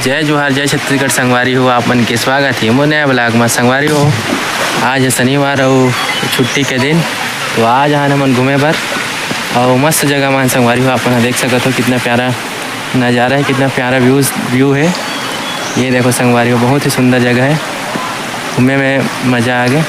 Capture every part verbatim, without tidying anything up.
जय जोहार, जय छत्तीसगढ़ संगवारी हो, आप मन के स्वागत हे मोर नया vlog म। संगवारी हो, आज हे शनिवार अउ छुट्टी के दिन, तो आज आन हमन घूमे बर अउ मस्त जगह म। संगवारी हो, आप मन ह देख सकत हो कितना प्यारा नज़ारा हे, कितना प्यारा views, view हे। ये देखो संगवारी हो, बहुत ही सुंदर जगह हे, घूमे में मज़ा आ गे।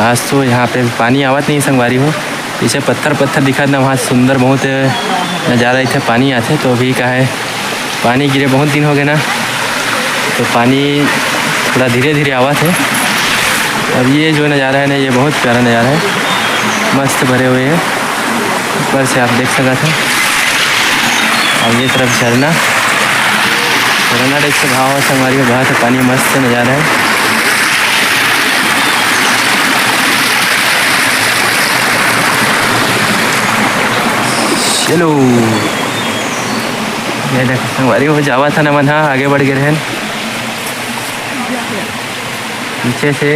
आज तो यहाँ पे पानी आवत नहीं संगवारी हो, पीछे पत्थर पत्थर दिखत ना, वहाँ सुंदर बहुत नज़ारा, इथे पानी आथे। तो अभी का हे, पानी गिरे बहुत दिन हो गए ना, तो पानी थोड़ा धीरे धीरे आवत हे। अब ये जो नज़ारा है ना, ये बहुत प्यारा नज़ारा है, मस्त भरे हुए हैं। ऊपर से आप देख सकत हो, और ये तरफ झरना, झरना टाइप से बहाव है संगवारी हो, बहत हे पानी, मस्त नज़ारा है। चलो, ये देखो संगवारी हो, जावत हन हमन ह, आगे बढ़ गे रहेन। पीछे से,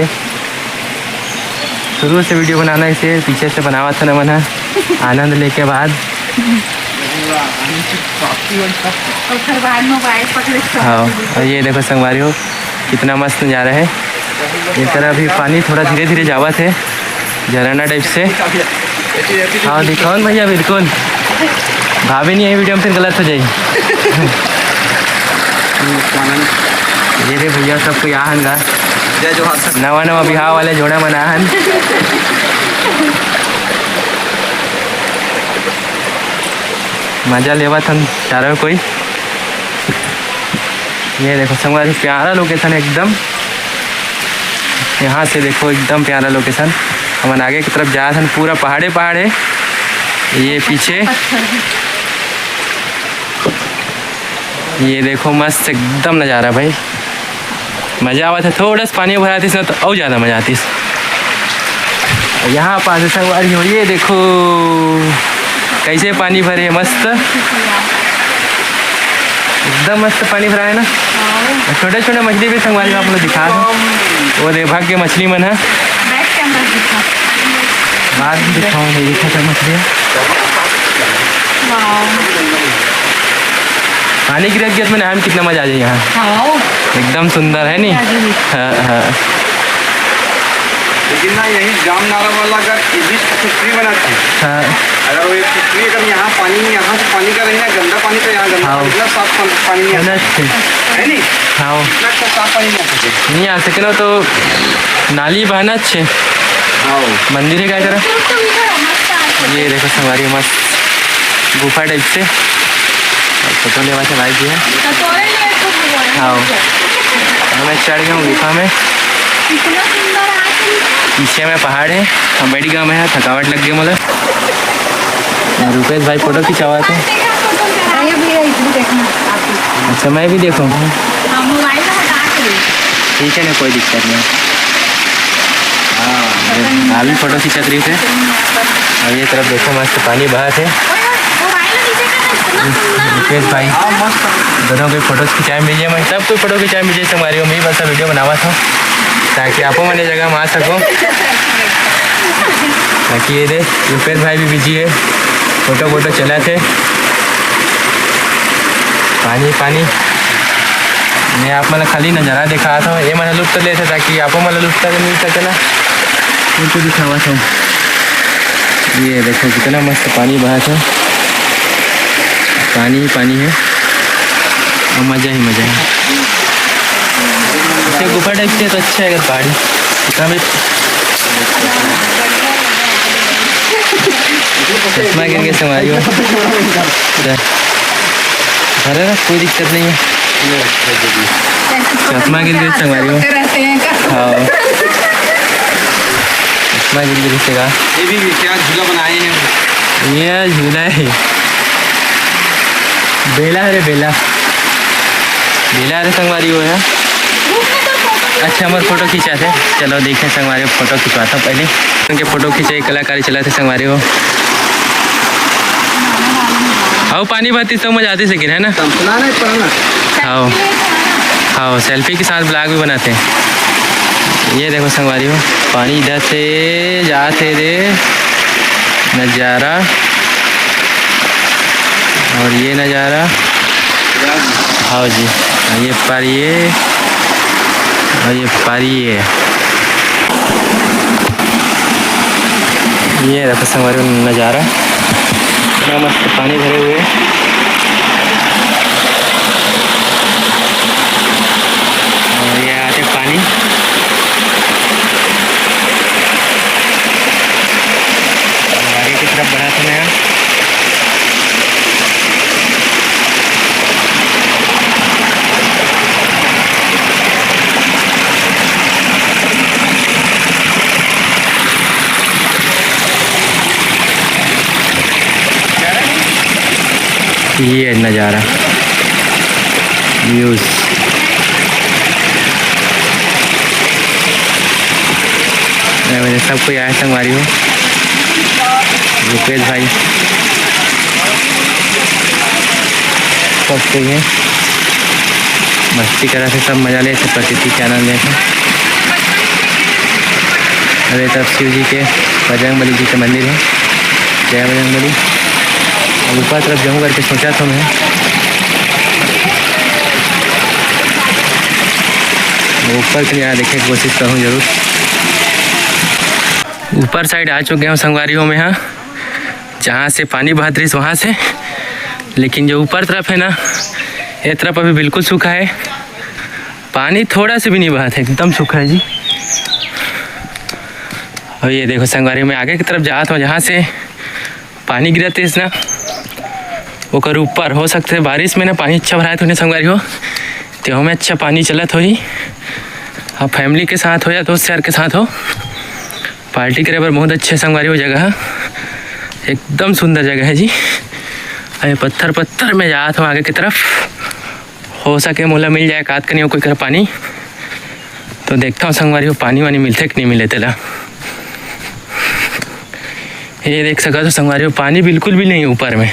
शुरू से video बनाना इसे, पीछे से बनावत हन हमन ह, आनंद लेके बाद। ओकर बाद mobile पकड़े के हाँ, और ये देखो संगवारी हो, कितना मस्त नज़ारा है। ये तरह अभी पानी थोड़ा धीरे धीरे जावत है, झरना टाइप से। हाँ, दिखाओ न भैया, बिल्कुल। भाभी नहीं आई video में, फिर गलत हो जाई। ये रे भैया, सब कोई आहन गा। जय जोहार सर। नवा नवा बिहाव वाले जोड़ा मन आहन। मजा लेवत हन चारों कोई। ये देखो संगवारी, प्यारा location एकदम। यहाँ से देखो एकदम प्यारा location। हमन आगे की तरफ जात हन, पूरा पहाड़े पहाड़ है। ये पीछे, ये देखो मस्त एकदम नज़ारा भाई, मज़ा आवत है। थोड़ा सा पानी भरातिस ना तो और ज़्यादा मज़ा आतिस। यहाँ पास संगवारी हो, ये देखो कैसे पानी भरे है, मस्त, एकदम मस्त पानी भरा है ना। छोटे छोटे मछली भी संगवारी हो, आप लोग दिखा दो। वो दे भाग के मछली मन है। Back camera दिखा। बाद में दिखाऊंगा, ये देखो क्या मछली है। Wow। पानी गिरत गिरत में नहाए में कितना मजा आ जाए यहाँ। हाँ। एकदम सुंदर है नी? मजा आ जाए। हाँ, हाँ। लेकिन ना, यही जाम नारा वाला अगर ये बीच factory बनाते हैं, हाँ। अगर वो एक factory, अगर यहाँ पानी, यहाँ से पानी का रही ना, गंदा पानी तो यहाँ गंदा हाँ। पानी, इतना साफ पानी, पानी नहीं है आता। ना अच्छे। है नहीं? हाँ। इतना अच्छा साफ पानी नहीं आ सके। नहीं आ सके ना, तो नाली बहाना अच्छे। हाँ। मंदिर है क्या करा? ये देखो संगवारी, मस्त गुफा टाइप से। और फोटो लेवा के भाई जी है। हाँ, मैं चढ़ गया हूँ गुफा में। पीछे में पहाड़ है, हम बैठ गया, मैं थकावट लग गई मोला। और रुपेश भाई फोटो खिंचावा थे। अच्छा, मैं भी देखूँ। ठीक है ना, कोई दिक्कत नहीं। हाँ, ये अभी फोटो खींचत रही थे। अब ये तरफ देखो, मस्त पानी बहत है। रुपेश भाई, दोनों के फोटो खिंचाए मिल जाए, मैं सब कोई फोटो खिंचाए मिल जाए, संगवारी हो, मैं बस वीडियो बनावा था ताकि आपो मन ये जगह में आ सको। बाकी ये दे, रुपेश भाई भी बिजी है, फोटो वोटो चला थे। पानी पानी। मैं आप मन खाली नजारा दिखा था, ये मन लुत्फ ले थे ताकि आपो मन लुत्फ मिल सके ना। उनको दिखावा था। ये देखो कितना मस्त पानी बहा था, पानी ही पानी है। और मजा ही मजा है। अच्छा, गुफा टाइप से तो अच्छा है अगर पहाड़ी। इतना भी चश्मा गिर गए संगवारी हो। अरे ना, कोई दिक्कत नहीं है। चश्मा गिर गए संगवारी हो। हाँ, चश्मा गिर गए का। ये भी क्या झूला बनाए हैं? ये झूला है, बेला, अरे बेला, बेला, अरे संगवारी हो है। अच्छा, हमारे फोटो खींचा थे, चलो देखें संगवारी, फोटो खिंचवाता हूँ पहले। उनके फोटो खींचे, कलाकारी चला थे संगवारी हो। आओ, पानी बहती तो मजा आती से गिर, है ना? हाँ, हाँ, सेल्फी के साथ ब्लॉग भी बनाते हैं। ये देखो संगवारी हो, पानी इधर से जाते रे, नज़ारा। और ये नज़ारा, हाँ जी, ये पार ये, और ये पार ये। ये देखो संगवारी हो नज़ारा, इतना मस्त पानी भरे हुए। और ये आते पानी। और आगे की तरफ बढ़ाते हैं। ये नज़ारा, व्यूज। ये मेरे सब कोई आया संगवारी हो, रुपेश भाई, सब कोई है, मस्ती करा थे, सब मजा ले थे, प्रकृति के आनंद ले थे। अरे तब शिव जी के, बजरंग बली जी के मंदिर है, जय बजरंग बली। अब ऊपर तरफ जाऊँ करके सोचा था मैं, ऊपर के नज़ारा देखे के कोशिश करूँ जरूर। ऊपर साइड आ चुके हैं संगवारी हो मैं, हाँ, जहाँ से पानी बहत रही वहाँ से, लेकिन जो ऊपर तरफ है ना, ये तरफ अभी बिल्कुल सूखा है, पानी थोड़ा सा भी नहीं बहत है, एकदम सूखा है जी। और ये देखो संगवारी, मैं आगे की तरफ जात हूँ, जहाँ से पानी गिरत रहिस ना, ओकर ऊपर हो सकथे बारिश में ना पानी अच्छा भराए तो संगवारी हो, तो हमें अच्छा पानी चलत होही। अब फैमिली के साथ हो या दोस्त यार के साथ हो, पार्टी करे बर बहुत अच्छे संगवारी हो जगह है, एकदम सुंदर जगह है जी। अरे पत्थर पत्थर में जात हूँ आगे की तरफ, हो सके मोला मिल जाए कात कनी कोई कर पानी, तो देखता हूँ संगवारी हो पानी वानी मिलथे कि नहीं मिले तेला। ये देख सकत हो संगवारी हो, पानी बिल्कुल भी नहीं ऊपर में,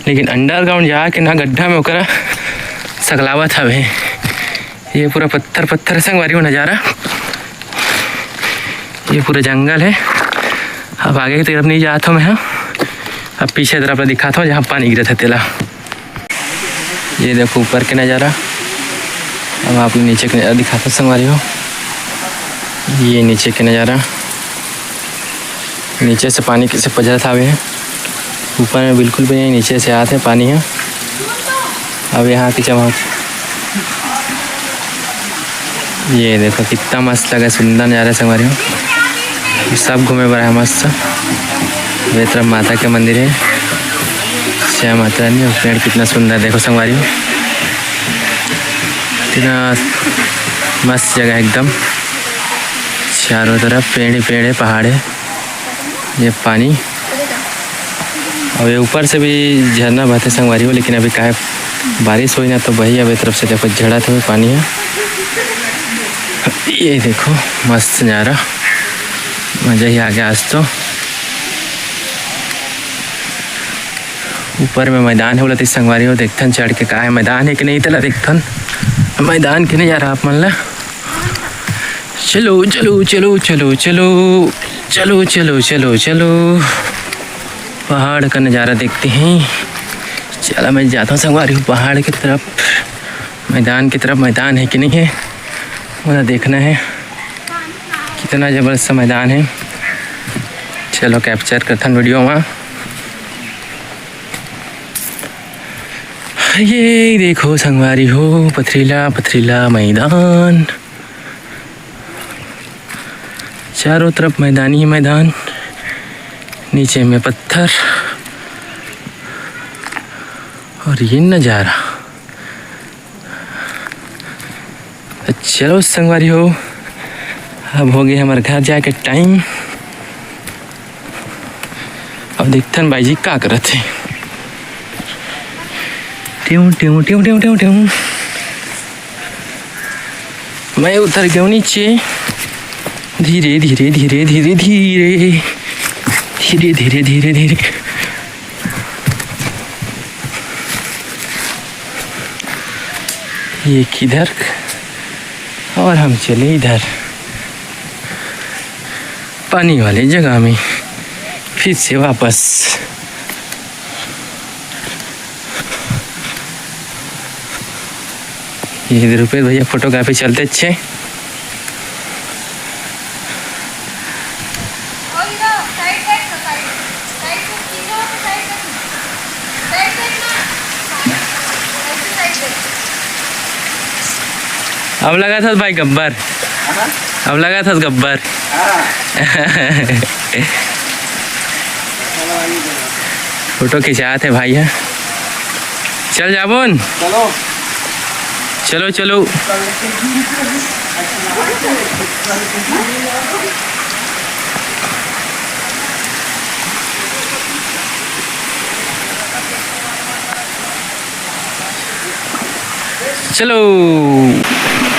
लेकिन अंडरग्राउंड जाके ना गड्ढा में ओकरा सकलावत हवे। ये पूरा पत्थर पत्थर है संगवारी हो नज़ारा। ये पूरा जंगल है। अब आगे की तरफ नहीं जात हूँ मैं, हाँ। अब पीछे तरफ दिखाता हूँ जहाँ पानी गिरत है तेला। ये देखो ऊपर के नज़ारा। अब आप नीचे के नज़ारा दिखाता हूँ संगवारी हो। ये नीचे के नज़ारा, नीचे से पानी कैसे पजरत आवे है, ऊपर में बिल्कुल भी नहीं, नीचे से आते पानी है। अब यहाँ की चमक, ये देखो कितना मस्त लगा, सुंदर नज़ारा संगवारी हो। ये सब घूमे बर है मस्त। ये तरफ माता के मंदिर है, जय माता रानी। और पेड़ कितना सुंदर, देखो संगवारी हो, इतना मस्त जगह है एकदम। चारों तरफ पेड़ ही पेड़ है, पहाड़ है। ये पानी, और ये ऊपर से भी झरना बहते संगवारी हो, लेकिन अभी काहे बारिश होई ना तो वही अब ए तरफ से देखो झड़त हुए पानी है। ये देखो मस्त नज़ारा, मज़ा ही आ गया आज तो। ऊपर में मैदान है बोला तो संगवारी हो, देखथन चढ़ के का है, मैदान है कि नहीं तेला देखथन। मैदान के नज़ारा आप मन ला चलो चलो चलो चलो चलो चलो चलो चलो चलो, पहाड़ का नज़ारा देखते हैं। चला मैं जाता हूँ संगवारी हूँ पहाड़ की तरफ, मैदान की तरफ। मैदान है कि नहीं है, मुझे देखना है कितना ज़बरदस्त मैदान है। चलो कैप्चर करथन वीडियो में। ये देखो संगवारी हो, पथरीला पथरीला मैदान, चारों तरफ मैदानी मैदान, नीचे में पत्थर और ये नज़ारा। तो चलो संगवारी हो, अब हो गए हमारे घर जाके टाइम। अब देखथन भाई जी का करत है। ट्यूं ट्यूं ट्यूं ट्यूं ट्यूं ट्यूं। मैं उतर गया हूँ नीचे। धीरे धीरे धीरे धीरे धीरे धीरे धीरे धीरे धीरे। ये किधर, और हम चले इधर पानी वाली जगह में फिर से वापस। ये रुपेश भैया फोटोग्राफी चलते अच्छे। अब लगा था भाई गब्बर, अब लगा था गब्बर। फोटो खिंचात हे भाई ह। चल जाबोन। चलो। चलो चलो। चलो।